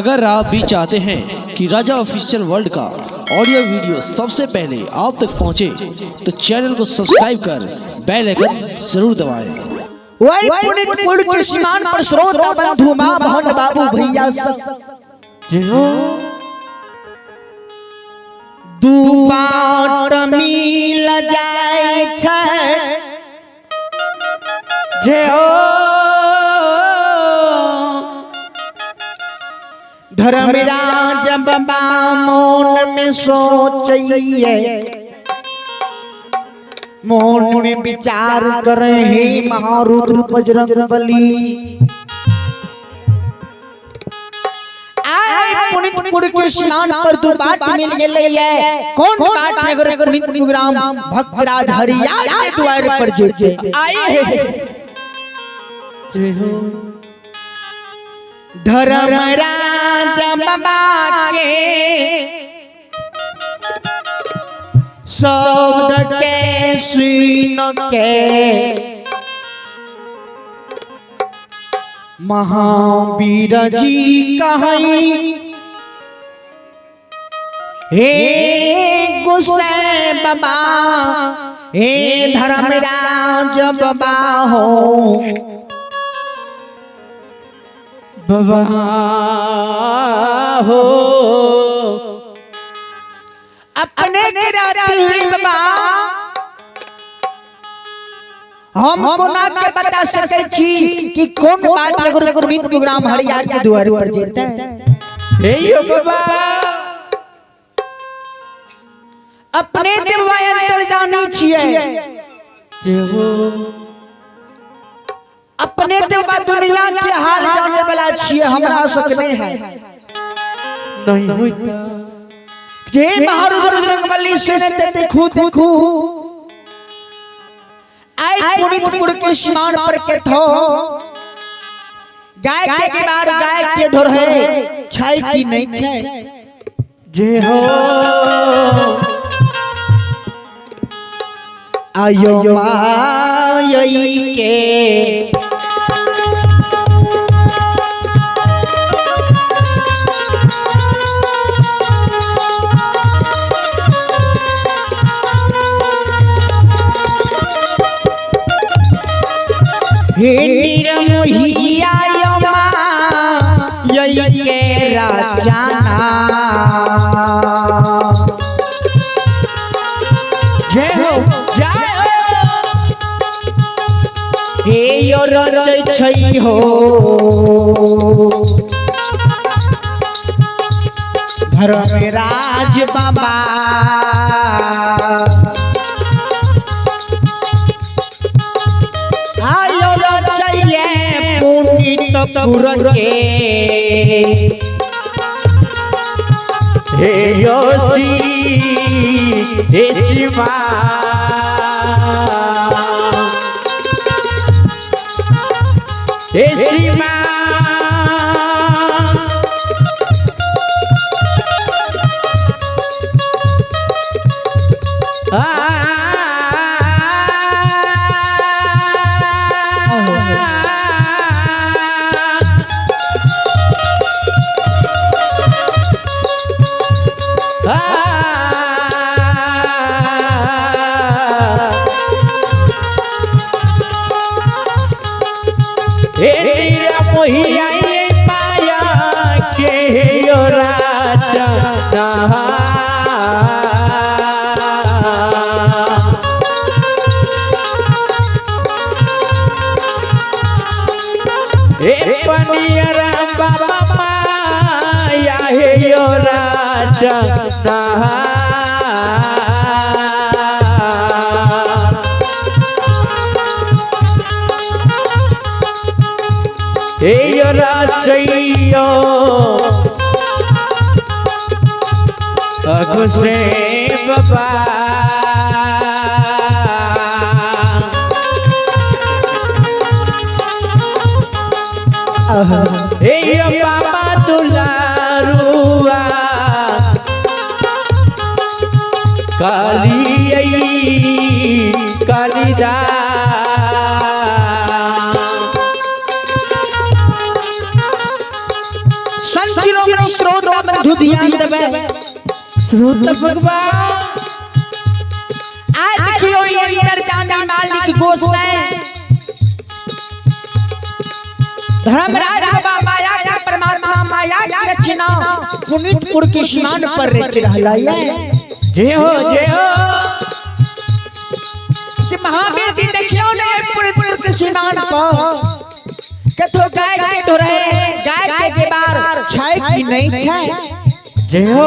अगर आप भी चाहते हैं कि राजा ऑफिशियल वर्ल्ड का ऑडियो वीडियो सबसे पहले आप तक पहुंचे, तो चैनल को सब्सक्राइब कर बेल आइकन जरूर दबाएं। वही पुनितपुर के सीमान पर श्रोता बंधु माँ बहन बाबू भैया सब दू बाट मिल जाय छै। जय हो। धर्मराज बाबा मोन में सोचिए, मोन में विचार करे हे महारुद्र बजरंग बली। आए पुनितपुर के स्नान पर दू बाट मिल गेलै है। कौन बाट नगर पुनितपुर ग्राम भक्तराज हरिया के द्वार पर जेते आए हे। जय हो। धर्मराज बाबा के शब्द के सुन के महावीर जी कहीं हे गुस्से बाबा, हे धर्मराज बाबा हो बाबा हो। अपने के रहते हुए बाबा हमको ना के बता सके छी कि कौन बाट नगर पुनीत प्रोग्राम हरियार के द्वार पर जेते। हे यो बाबा। अपने देवा अंतर जानी छिए। जय हो। अपने देवा दुनिया के हाल जाने वाला छिए, हमरा सक नहीं है। नहीं होता। जे महारुद्र बजरंगबली से देखू देखू आए पुनितपुर के स्नान पर के थो गाय के बार गाय के ढोर है छाई की नहीं छाई। जय हो। आयो मायई के हे निरमोहिया यई के राजाना। जय हो। जय हो। हे यो रचै छै हो धर्मराज बाबा। आयो रचैये पुनितपुर के हे योशी हे शिवा। हे शिवा। माया के यो राजा। हे पनियरा बाबा माया हे यो राजा। हे यो राजैयो अगुसे बाबा। हे यो बाबा दुलारुआ काली कालिदा। संत शिरोमणि बंधु ध्यान देबै। श्रोत भगवान। आज देखियो ये अंतर्जामी मालिक गोसाई धर्मराज बाबा माया के परमात्मा माया की रचना पुनीतपुर के स्नान पर रच रहा है। जय हो जय हो। कि महावीर जी देखियो ने पुनीतपुर के स्नान पर कथो गाय के ढोरे गाय के देवार छै कि नहीं छै। जय हो।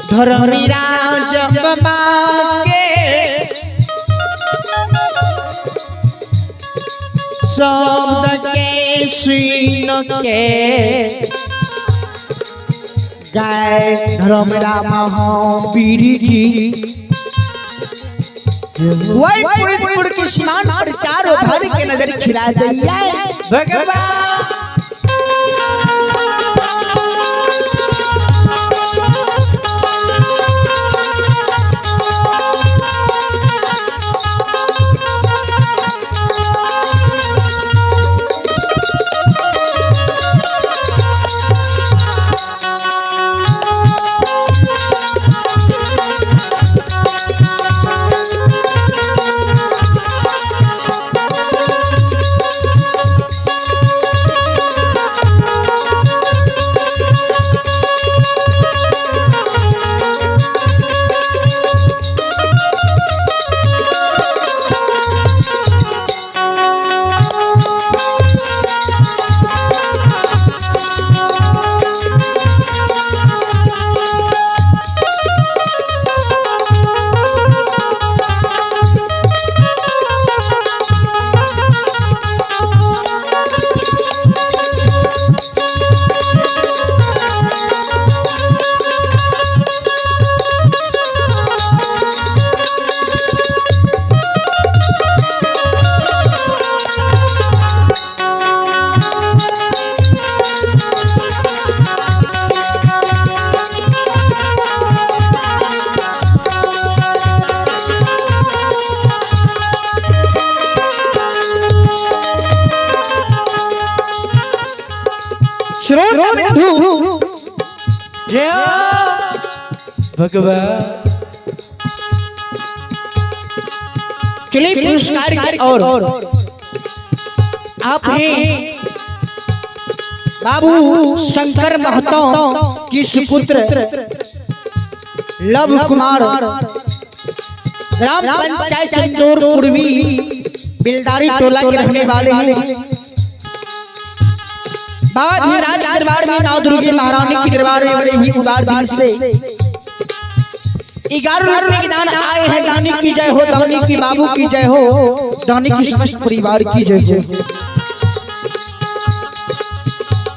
धर्मराज बाबा के शब्द के सुन के गाय धर्मराज महावीर जी वही पुनीतपुर के स्नान पर चारों भर के नजर खिला दैया भगवान। श्रोत बंधु जय हो भगवान। चलिए पुरस्कार के और आप हैं बाबू शंकर महतो की सुपुत्र लव कुमार, ग्राम पंचायत चंदौर पूर्वी बिलदारी टोला के रहने वाले हैं। बाबा धीराज दरबार में नौ दुर्गे महारानी के दरबार में बड़े ही उदार दिल से 11 रुपए के दान आए हैं। दानी की जय हो, दानी की बाबू की जय हो, दानी की समस्त परिवार की जय हो।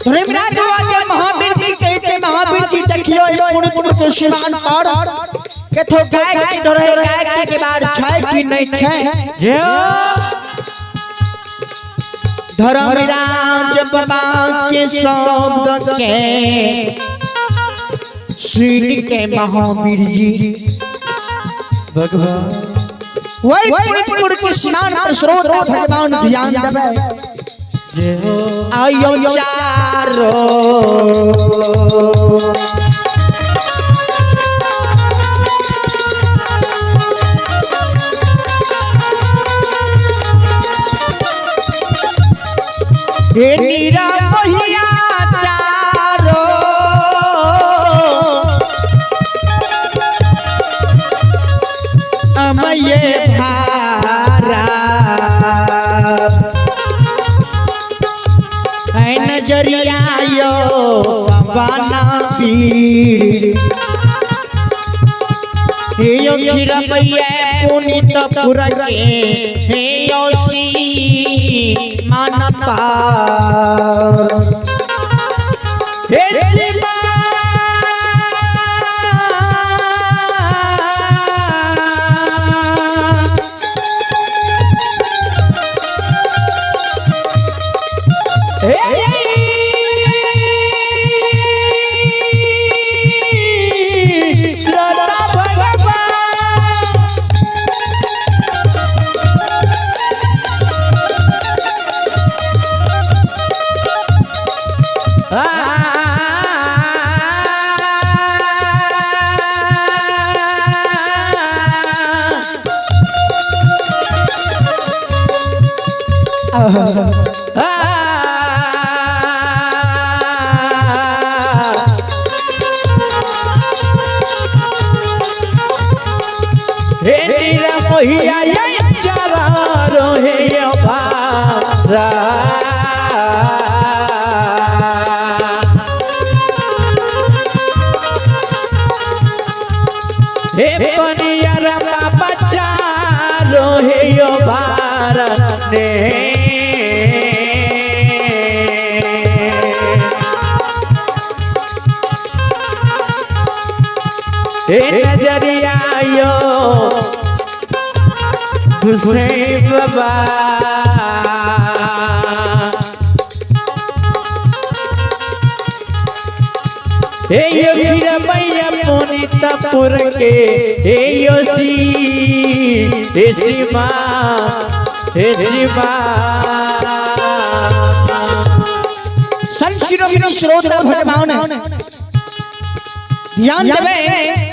धर्मराज महावीर जी कहते, महावीर जी देखियो पुण्य के स्नान पर कथो गाय के ढोरे गाय के बाद छै कि नहीं छै। जय हो। धर्मराज बाबा के शब्द के सुन के महावीर जी भगवान। वही पुण्यपुर के स्नान पर स्रोत भगवान ध्यान देवे। जय हो। आयो चारो हे नीरा पहिया चारो अमये भारा है नजरिया यो बाना पीर हे यो खिरमैया पुनीत पुर के हे यो सी मान पार। हे शिवा। हे श्रोता भगवान। आ हे नीरा मोहिया ये चारा रोहे यो भारा। हे कनिया रमा बच्चा रोहे यो भारा ने। हे नजरिया यो हुसैन बाबा। हे यो खीरा पुनीतपुर के हे यो सी हे शिवा हे शिवा। संत शिरोमणि श्रोता भगवान ध्यान देवे।